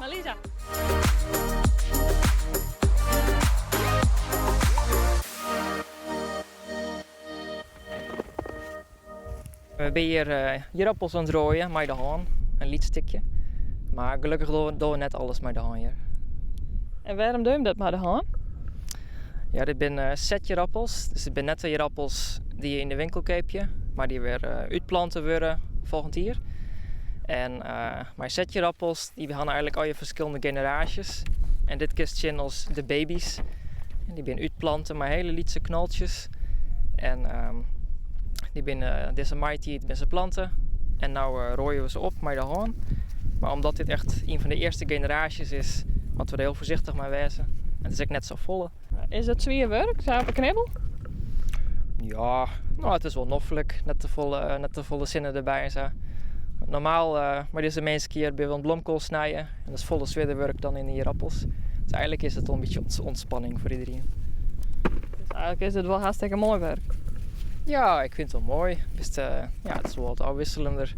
Lisa. We binne hjir ierappels oan it roaien mei de hân, in lyts stikje. Mar gelokkich dogge we net alles mei de hân hjir. En wêrom dogge jim dat mei de hân? Ja, dit binne setjerappels. Dus dit binne net de ierappels dy't je yn de winkel keapje, mar dy't wer útplante wurde folgjend jier. En mei setjerappels, dy hawwe eigenlik allegear ferskillende generaasjes. En dit kinst sjen as de baby's. En dy binne útplante mei hiele lytse knoltsjes. En dy binne dizze maitiid binne se plante. En no roaie we se op mei de hân. Mar omdat dit echt ien fan de earste generaasjes is, moatte we der hiel foarsichtich mei wêze. En it is ek net sa folle. Is it swier wurk, sa op 'e knibbel? Ja, no it is wol noflik. Net te folle sinne derby en sa. Normaal mei dizze minsken hjir binne we oan it blomkoal snijen. En dat is folle swierder wurk dan yn de ierappels. Dus eigenlik is it wol in bytsje ûntspanning foar iderien. Dus eigenlik is it wol hartstikke moai wurk? Ja, ik fyn it wol moai. Bist, ja, it is wol wat ôfwisseljender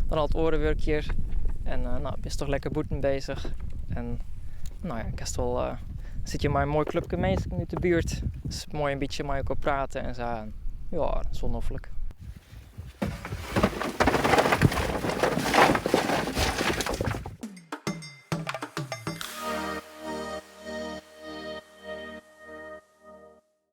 dan al it oare wurk hjir. En no, bist toch lekker bûten bezich. En no ja, kinst wol, sit je mei in moai klupke minsken út de buert. Dus moai in bytsje mei elkoar prate en sa. Ja, dat is wol noflik.